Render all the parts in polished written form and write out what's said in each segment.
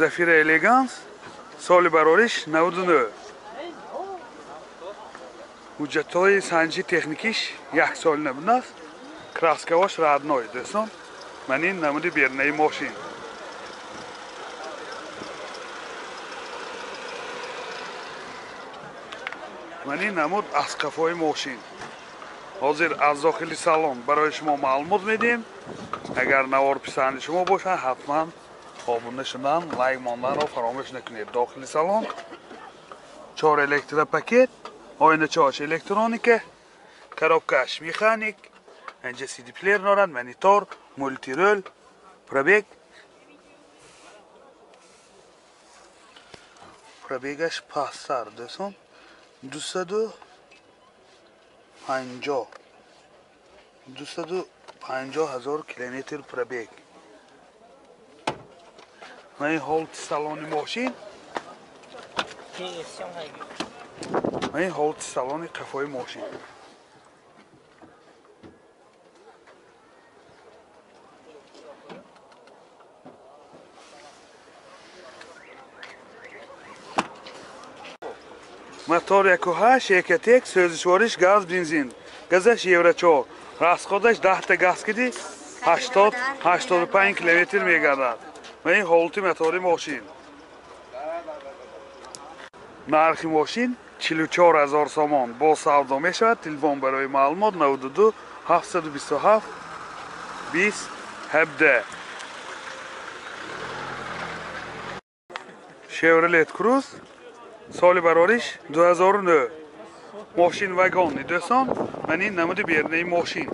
Зафира Элеганс, соли барориш 99. Ҳуҷҷатҳои санҷи техникиш як сол набудааст. Краскавош родной, дӯстон. Ман ин намуди берунаи мошин. Ман ин намуд аз қафои мошин. Ҳозир аз дохили салон барои шумо маълумот медиҳем. Агар навор писанди шумо бошад, ҳатман обуна шудан, лайк монданро фаромӯш накунед. Дохили салон 4 электропакет, оиначааш электроника, коробкаш механик, инҷа CD плеер дорад, монитор, мултирол, пробег. Пробегаш пасттар, дӯстон, 250 ҳазор километр пробег. Ман ин ҳолати салони мошин. Ман ин ҳолати салони қафои мошин. Мотор 1.8 Экотек, сӯзишвориш газ, бензин. Газаш Евро 4. Расходаш 10 та газ киди 80-85 километр мегардад. Ва ин ҳолати мотори мошин. Нархи мошин 44 ҳазор сомон. Бо савдо мешавад. Телефон барои маълумот 92 727 20 17. Chevrolet Cruze, соли барориш 2009. Мошин вагонни, дӯстон. Ман ин намуди берунаи мошин.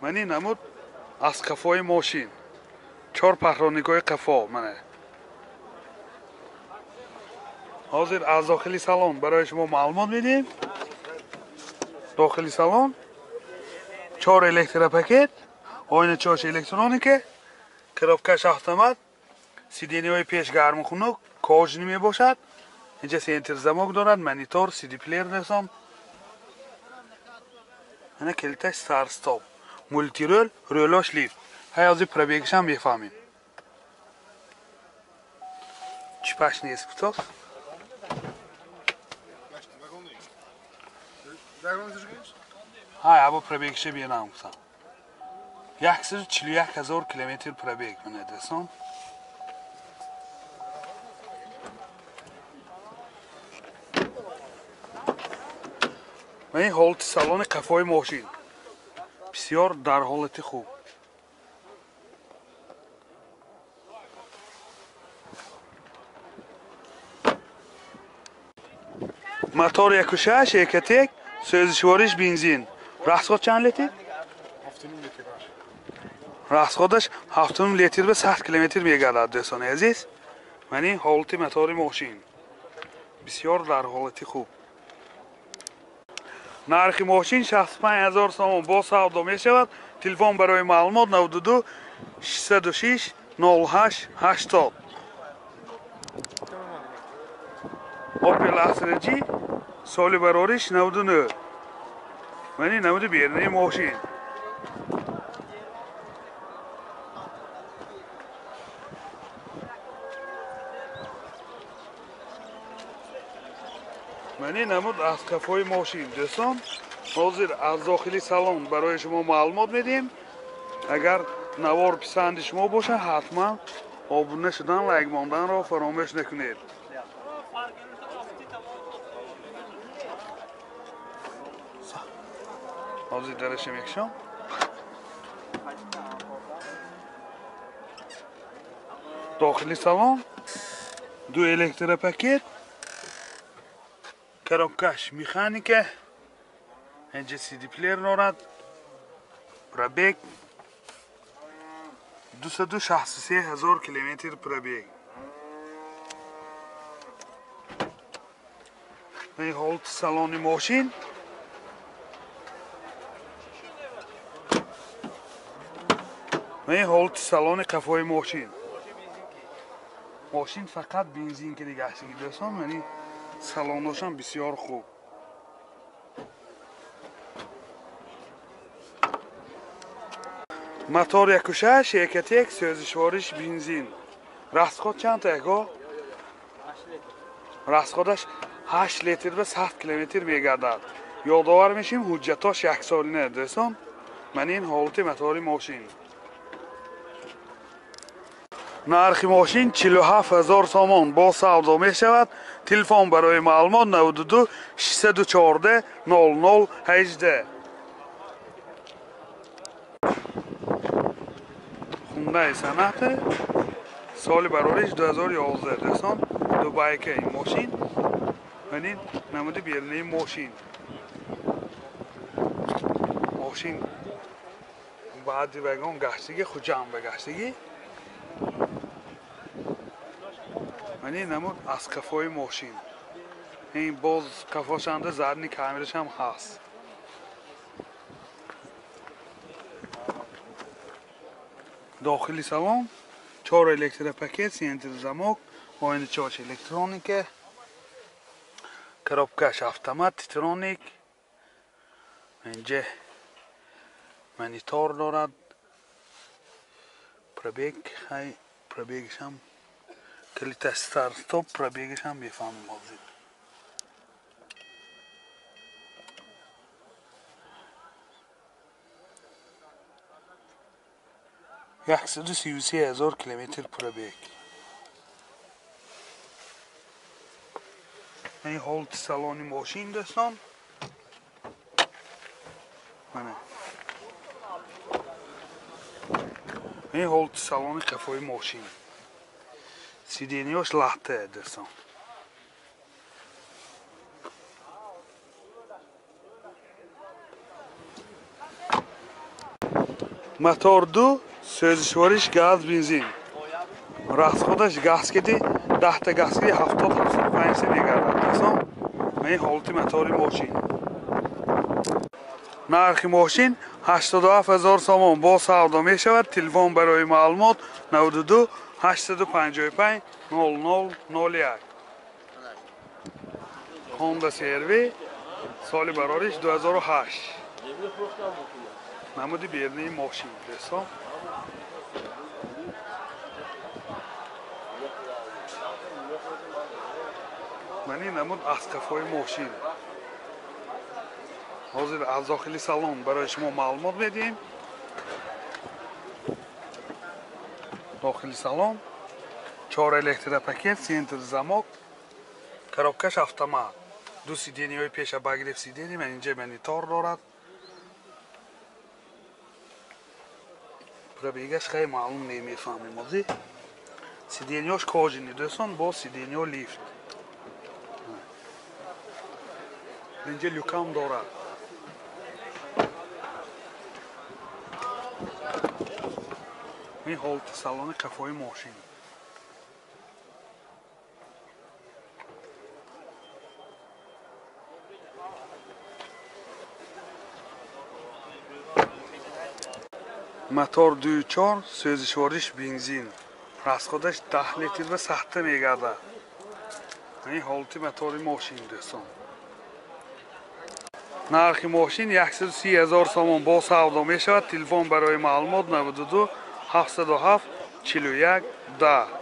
Ман ин намуд аз қафои мошин. 4 пахроникҳои қафо мана. Ҳозир аз дохили салон барои шумо маълумот медиҳем. Дохили салон 4 электропакет, оиначааш электроника, коробкаш автомат, сиденияҳои пеш гарму хунук, кожаный мебошад. Инҷа центр замок дорад, монитор, CD плеер, дӯстон. Ана калиташ старт-стоп, мултирол, рӯлош лифт. Ҳай ҳозир пробегашам мефаҳмем. Чипаш нест кутоқ. Ҳай або пробегаша берам гуфтам. 141 ҳазор километр пробег мана, дӯстон. Ман ин ҳолати салони қафои мошин. Бисёр дар ҳолати хуб. Мотор 1.6 Экотек, сӯзишвориш бензин. Расход чанд литр? 7.5 литр. Расходаш 7.5 литр ба 100 километр мегардад, дӯстони азиз. Ман ин ҳолати мотори мошин. Бисёр дар ҳолати хуб. Нархи мошин 65 ҳазор сомон. Бо савдо мешавад. Телефон барои маълумот 92 606 08 80. Opel Astra G, соли барориш 99. Ман ин намуди берунаи мошин. Ман ин намуд аз қафои мошин, дӯстон. Ҳозир аз дохили салон барои шумо маълумот медиҳем. Агар навор писанди шумо бошад, ҳатман обуна шудан, лайк монданро фаромӯш накунед. Ҳозир дараша мекушам. Дохили салон 2 электропакет, коробкаш механика, инҷа CD плеер дорад, пробег 263 ҳазор километр пробег. Ин ҳолати салони мошин. Ин ҳолати салони қафои мошин. Мошин фақат бензин ки дигаштагӣ, дӯстон. Ман ин салоношам бисёр хуб. Мотор 1.6, Ecotec, сӯзишвориш бензин. Расход чанд яко? Расходаш 8 литр ба 100 километр мегардад. Ёдовар мешим, ҳуҷҷатош яксолина, дӯстон. Ман ин ҳолати мотори мошин. Нархи мошин 47 000 сомон бо савдо мешавад. Телефон барои маълумот 92 614 00 18. Hyundai Sonata соли барориш 2011, дӯстон. Дубайка ин мошин. Ман ин намуди берунаи мошин. Мошин баъди вагон гаштагӣ, Хуҷанд ба гаштагӣ. Ман ин намуд аз қафои мошин. Ин боз қафошанда задни камераш ҳам ҳаст. Дохили салон 4 электропакет, центр замок, оиначаош электроника, коробкаш автомат, титроник. Инҷа монитор дорад. Пробег, хай пробегаш ҳам калита старт стоп, пробегаш ҳам бефаҳмем ҳозир. 133 000 километр пробег. Ин ҳолати салони мошин, дӯстон. Мана ин ҳолати салони қафои мошин. Сиденьяш латта, дӯстон. Мотор 2, сӯзишвориш газ, бензин. Расходаш газ кеди 10 та газ кеди 70-75 сом мегардад, дӯстон. Ин ҳолати мотори мошин. Нархи мошин 87 000 сомон бо савдо мешавад. Телефон барои маълумот 92 855 00 01. Honda CR-V соли барориш 2008. Намуди берунаи мошин, дӯстон. Ман ин намуд аз қафои мошин. Ҳозир аз дохили салон барои шумо маълумот медиҳем. Дохили салон 4 электропакет, центр замок, коробкаш автомат. Ду сиденьяҳои пеша багрев сиденья, ман инҷа монитор дорад. Пробегаш хеле маълум намефаҳмем ҳозир. Сиденьяш кожаный, дӯстон, бо сиденья лифт. Инҷа люкам дорад. Ин ҳолати салони қафои мошин. Мотор 2.4, сӯзишвориш бензин. Расходаш 10 литр ба 100 мегардад. Ин ҳолати мотори мошин, дӯстон. Нархи мошин 130 000 сомон бо савдо мешавад. Телефон барои маълумот 92 707 41 10.